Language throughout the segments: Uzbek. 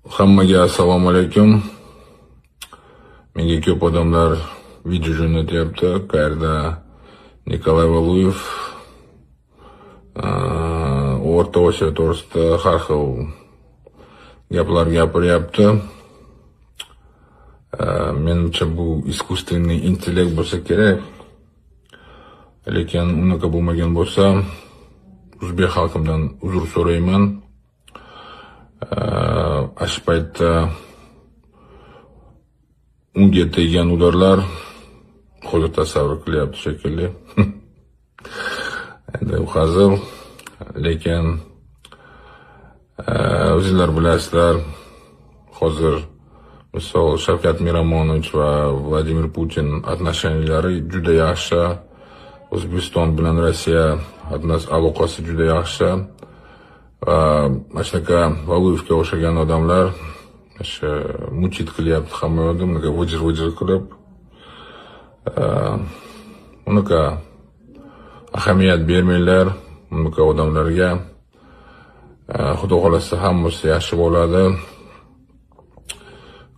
Hammaga assalomu alaykum. Menga ko'p odamlar video jo'natyapti, qayerda Nikolay Valuyev O'rta Osiyo to'g'risida har xil gaplar gapiryapti. Menimcha, bu искусственный интеллект bo'lsa kerak. Lekin unaqa bo'lmagan bo'lsa, o'zbek xalqimdan uzr so'rayman. Shu paytda unga teggan удар lar hozir tasavvur qilyapti shekilli. Endi bu hazil, lekin o'zinglar bilasizlar, hozir misol Shavkat Miromonovich va Vladimir Putin отношения lari juda yaxshi. O'zbekiston bilan Rossiya aloqasi juda yaxshi. Va mana shunaqa Valuyevga o'xshagan odamlar o'sha мутить qilyapti hamma yoqda, bunaqa vijir-vijir qilib. Unaqa ahamiyat bermanglar bunaqa odamlarga. Xudo xohlasa, hammasi yaxshi bo'ladi.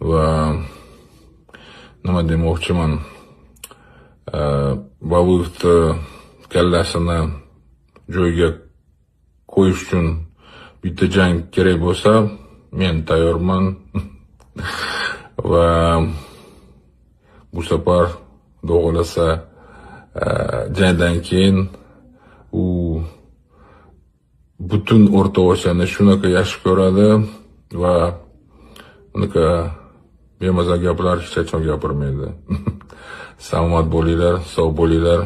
Va nima demoqchiman? Valuyevni kallasini joyiga qo'yish uchun bitta jang kerak bo'lsa, men tayyorman. Va bu safar, Xudo xohlasa, jangdan keyin u butun O'rta Osiyoni shunaqa yaxshi ko'radi va unaqa bemaza gaplar hech qachon gapirmaydi. Salomat bo'linglar, sog' bo'linglar.